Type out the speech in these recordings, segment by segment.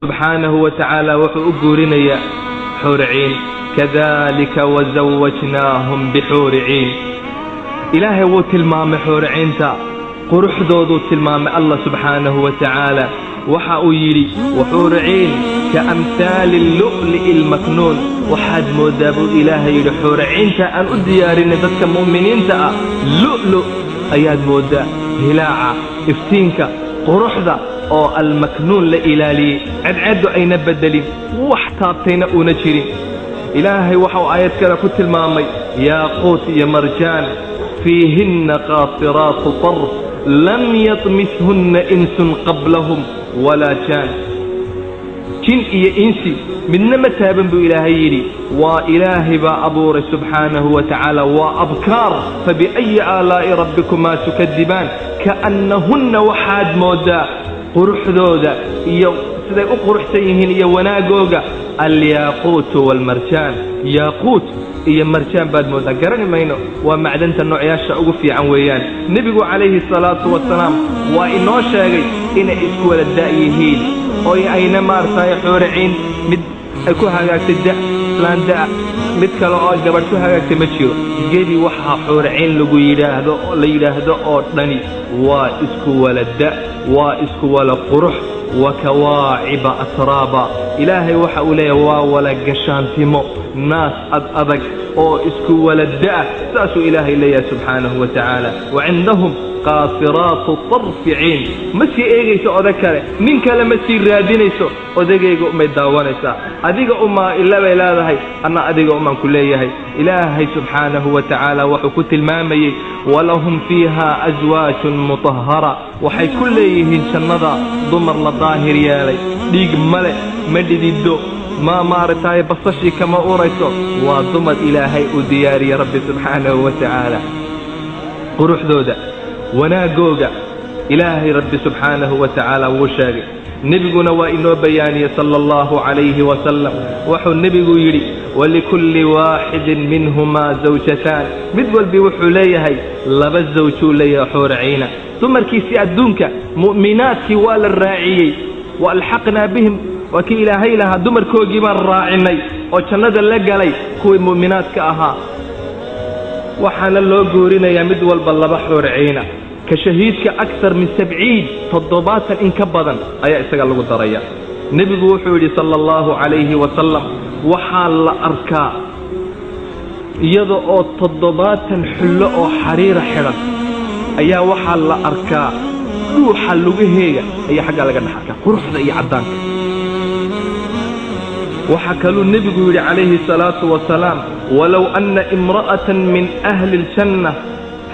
Subxaanahu wa tacaala wuxuu u guurinayaa xuuriciin. Kadalika wazawajnaahum bixuuriciin. Ilaahay wuu tilmaamay xuuriciinta, quruxdooduu tilmaamay. Allah subxaanahu wa tacaala waxa uu yidhi: waxuuriciin ka amhaali lu'li'i almaknuun. Waxaad mooddaa, buu Ilaahay yidhi, xuuriciinta aan u diyaarinay dadka mu'miniinta ah lu'lu' ayaad mooddaa, hilaaca, iftiinka, quruxda oo almaknuun, la ilaaliyey, cedceddu ayna beddelin, wax taabtayna uuna jirin. Ilaahay waxa uu aayad kale ku tilmaamay yaaquut iyo marjaan: fiihinna qaasiraatu طarf lam yatmishunna insun qablahum walaa jaan. Jin iyo insi midna ma taaban, buu Ilaahay yidhi. Waa Ilaahay baa abuuray subxaanahu wa tacaala. Waa abkaar. Fabiأyi aalaa'i rabbikumaa tukadibaan? Kaannahunna, waxaad mooddaa quruxdooda iyo siday u quruxsan yihiin iyo wanaagooga, alyaaquutu waalmarjaan. Yaaquut iyo marjaan baad mooddaa. Garani mayno, waa macdanta noocyaasha ugu fiican weeyaan. Nebigu calayhi salaatu wasalaam waa inoo sheegay inay isku wada da' yihiin oo ayna maaragtay xuuriciin mid ay ku hagaagtay da' islaan da'a, mid kale oo gabadh ku hagaagtay ma jiro. Gebi waxaa xuuriciin lagu yidhaahdo, la yidhaahdo oo dhani waa isku wala da', waa isku wala qurux. Wa kawaaciba atraaba, Ilaahay waxa uu leeyahay waa wala gashaantimo, naas ad adag oo isku wala da'a. Saasuu Ilaahay leeyahay subxaanahu wa tacaala. Wa cindahum qaasiraatu طarfi ciin. Ma sii eegayso odag kale, nin kale ma sii raadinayso, odagayga umay daawanaysaa. Adiga umaa ila bay leedahay, anna adiga umaan ku leeyahay. Ilaahay subxaanahu wa tacaala wuxuu ku tilmaamayey: walahum fiiha aswaajun mutahara. Waxay ku leeyihiin jannada dumar la daahir yeelay, dhiig male, ma dhidido, ma maaragtay basashii kama urayso. Waa dumar Ilaahay uu diyaariyey Rabbi subxaanahu wa tacaala. Quruxdooda, wanaagooga Ilaahay Rabbi subxaanahu wa tacaala wuu sheegay, nebiguna waa inoo bayaaniyey sala allahu calayhi wasalam. Wuxuu nebigu yidhi: walikulli waaxidin minhumaa zawjataan. Mid walbi wuxuu leeyahay laba zawjuu leeyahay xuuriciina. Dumarkiisii adduunka mu'minaadkii waa la raaciyey. Wa alxaqnaa bihim, waa kii Ilaahay lahaa, dumarkoogii baan raacinay oo jannada la galay kuwii mu'minaadka ahaa. Waxaana loo guurinayaa mid walba laba xuuriciina. Ka shahiidka akar min 70, 70 in ka badan ayaa isaga lagu daraya. Nebigu wuxuu yidhi sala allahu calayhi wasalam: waxaa la arkaa iyada oo 70 xullo oo xariira xidhan ayaa waxaa la arkaa, dhuuxa lugaheega ayaa xaggaa laga dhex arkaa, quruxda iyo caddaanka. Waxaa kaluu nebigu yidhi calayhi salaatu wasalaam: walow anna imra'atan min ahli aljanna,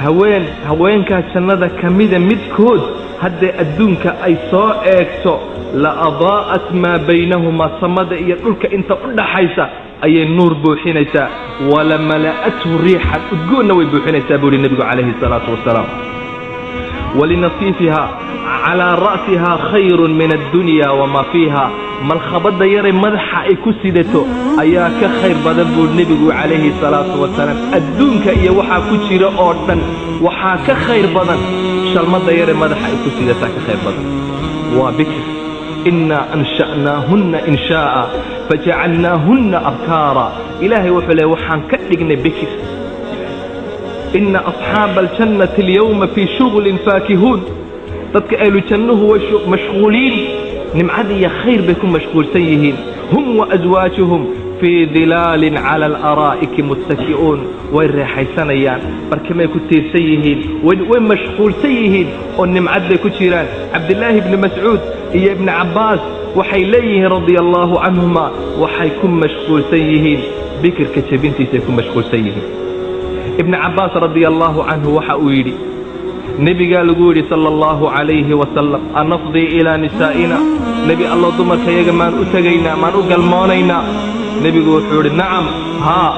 haween haweenkaa jannada ka mida midkood hadday adduunka ay soo eegto, la adaa'at maa baynahumaa, samada iyo dhulka inta u dhaxaysa ayay nuur buuxinaysaa, wala mala'athu riixan, udgoonna way buuxinaysaa, buu yidhi nebigu calayhi salaatu wasalaam. Walinasiifiha calaa ra'sihaa khayrun min addunya wamaa fiiha. Malkhabadda yaray madaxa ay ku sidato ayaa ka khayr badan, buu nebigu calayhi salaatu wasalaam. Adduunka iyo waxaa ku jira oo dhan waxaa ka khayr badan shalmadda yaray madaxa ay ku sidataa ka khayr badan. Waa bikr. Innaa ansha'naahunna inshaa'a fajacalnaahunna abkaara. Ilaahay wuxuu leey waxaan ka dhignay bikr. Ina asxaaba aljannati alyawma fii shuglin faakihuun. Dadka ahlu jannuhu way mashquuliin, nimcad iyo khayr bay ku mashquulsan yihiin. Hum waaswaajuhum fii dilaalin cala alaraa'iki muttaki'uun. Way reexaysanayaan, barkimay ku tiirsan yihiin, way mashquulsan yihiin oo nimcad bay ku jiraan. Cabdillaahi ibni Mascuud iyo Ibni Cabbaas waxay leeyihiin radia allaahu canhuma: waxay ku mashquulsan yihiin bikirka jebintiisay ku mashquulsan yihiin. Ibni Cabbaas radia allaahu canhu waxa uu yidhi: nebigaa lagu yidhi sala allahu calayhi wasalam: anafdii ilaa nisaa'ina? Nebi Allo, dumarkayaga maan u tegaynaa, maan u galmoonaynaa? Nebigu wuxuu yidhi: nacam, haa,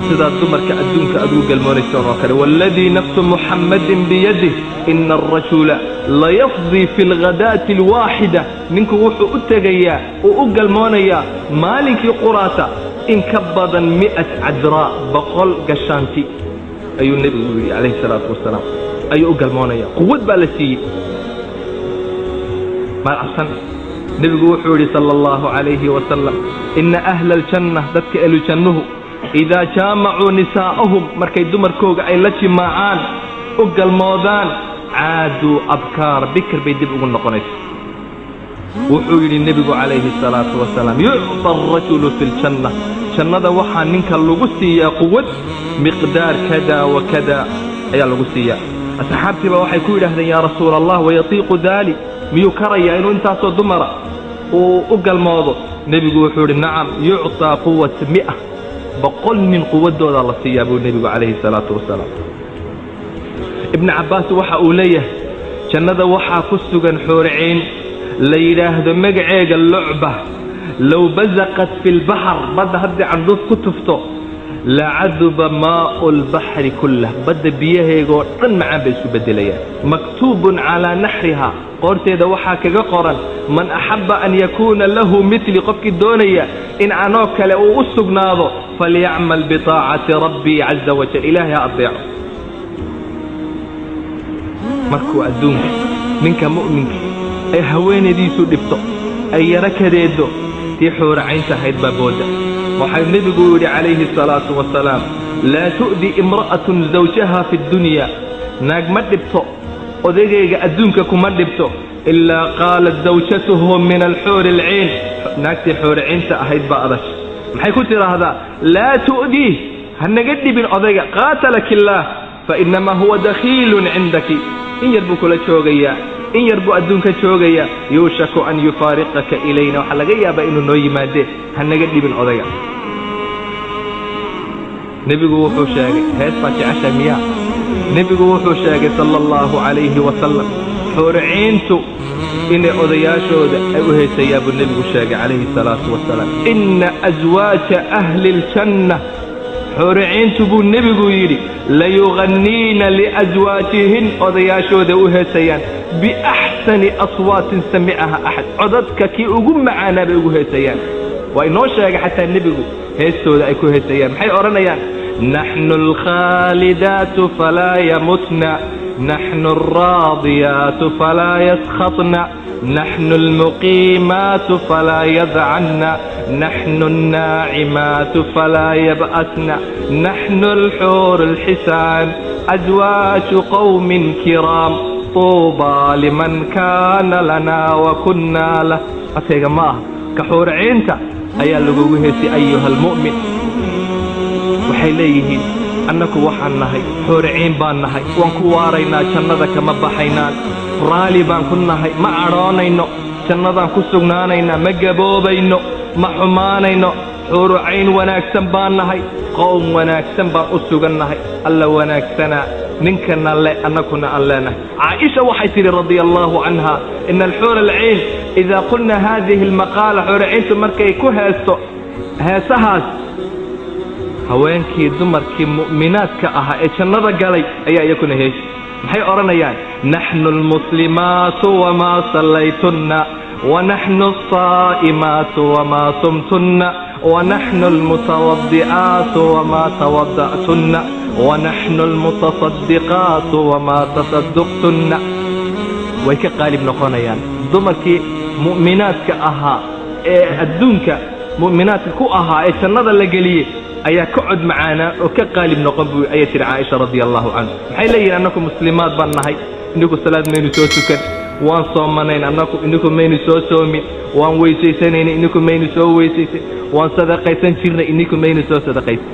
sidaad dumarka adduunka aad ugu galmoonaysaan oo kale. Waaladii nafsu Muxammadin biyadih, ina alrajula layafdii fi alghadaati alwaaxida. Ninku wuxuu u tegayaa uu u galmoonayaa maalinkii quraata in ka badan 100 cadraa, 100 gashaanti, ayuu nebigu yidhi calayhi salaatu wasalaam, ayuu u galmoonaya. Quwad baa la siiyey. Maad cabsan. Nebigu wuxuu yidhi sala allahu calayhi wasalam, ina ahla aljanna, dadka ehlujannuhu, idaa jaamacuu nisaa'ahum, markay dumarkooga ay la jimaacaan, u galmoodaan, caaduu abkaar, bikr bay dib ugu noqonaysa. Wuxuu yidhi nebigu calayhi asalaatu wasalaam, yucطa alrajulu fi ljanna, jannada waxaa ninka lagu siiyaa quwad miqdaar kada wa kada ayaa lagu siiyaa. Asxaabtii baa waxay ku yidhaahdeen, yaa rasuula allah, wayatiiqu daalik? Miyuu karayaa inuu intaasoo dumara uu u galmoodo? Nebigu wuxuu yidhi, nacam, yucطaa quwat mia, 100 nin quwaddoodaa la siiyaa buu nebigu calayhi salaatu wasalaam. Ibnu Cabbaas waxa uu leeyahay, jannada waxaa ku sugan xuuriciin la yidhaahdo magaceega Lucba, low basaqat fi lbaxr, badda haddii candhuuf ku tufto, lacaduba maa'u lbaxri kullah, badda biyaheegaoo dhan macaan bay isku beddelayaan. Maktuubun calaa naxriha, qoorteeda waxaa kaga qoran, man axabba an yakuuna lahu mili, qofkii doonaya in anoo kale uu u sugnaado, falyacmal bitaacati rabbii caza wajal, ilaahay ha adeeco. Markuu adduunka ninka mu'minka ay haweenaydiisu dhibto, ay yaro kadeedo, tii xuuracaynta ahayd baa booda. Waxay nebigu yidhi calayhi asalaatu wasalaam, laa tu'di imra'atun zawjaha fi ddunya, naag ma dhibto odagayga adduunka kuma dhibto, ilaa qaalat zawjatuhu min alxuuri alciin, naagtii xuuriciinta ahayd baa adash. Maxay ku tidhaahdaa? Laa tu'diih, ha naga dhibin odayga, qaatalaki illaah, fainamaa huwa dakhiilun cindaki, in yar buu kula joogayaa, in yar buu adduunka joogayaa, yuushaku an yufaariqaka ilayna, waxaa laga yaabaa inuu noo yimaadee, ha naga dhibin odayga. Nebigu wuxuu sheegay, hees baa jecesha miyaa? Nebigu wuxuu sheegay sala allahu calayhi wasalam, xuuriciintu inay odayaashooda ay u heesayaa buu nebigu sheegay calayhi salaatu wasalaam. Inna aswaaja ahli aljanna, xuuriciintu buu nebigu yidhi, layuganniina liaswaajihin, odayaashooda u heesayaan, biaxsani aswaatin samicaha axad, codadka kii ugu macaanaa bay ugu heesayaan. Waa inoo sheegay xataa nebigu heestooda ay ku heesayaan. Maxay odhanayaan? Naxnu alkhaalidaatu falaa yamutna, naxnu alraadiyaatu falaa yaskhatna, naxnu almuqiimaatu falaa yadcanna, naxnu alnaacimaatu falaa yab'asna, naxnu alxuuru alxisaan, aswaaju qowmin kiraam, tuubaa liman kaana lanaa wa kunnaa lah. Codkayga ma aha, ka xuuriciinta ayaa lagugu heesay, ayuha almu'min. Waxay leeyihiin, annaku waxaan nahay xuuriciin baan nahay, waan ku waaraynaa jannada, kama baxaynaan, raali baan ku nahay, ma cadhoonayno, jannadaan ku sugnaanaynaa, ma gaboobayno, ma xumaanayno, xuurucayn wanaagsan baan nahay, qowm wanaagsan baan u sugan nahay, alla wanaagsanaa ninkana le, annakuna aan leenahay. Caaisha waxay tidhi radia allahu canha, ina alxuura alciin idaa qulna haadihi almaqaala, xuuriciintu markay ku heesto heesahaas, haweenkii dumarkii mu'minaadka ahaa ee jannada galay ayaa iyakuna heesi. Maxay odhanayaan? Naxnu almuslimaatu wamaa sallaytunna, wanaxnu alsaa'imaatu wamaa sumtunna, wanaxnu almutawadi'aatu wamaa tawada'tunna, wanaxnu almutasadiqaatu wamaa tasaduqtunna. Way ka qaalib noqonayaan dumarkii mu'minaadka ahaa ee adduunka mu'minaadka ku ahaa ee jannada la geliyey ayaa ka cod macaanaa oo ka qaalib noqon buu ayay tihi Caaisha radia allahu canhu. Maxay leeyihin? Annaku muslimaad baan nahay, ininku salaad maynu soo tukan, waan soomanayn annaku, ininku maynu soo soomin, waan weysaysanayna, ininku maynu soo weysaysan, waan sadaqaysan jirnay, ininku maynu soo sadaqaysan.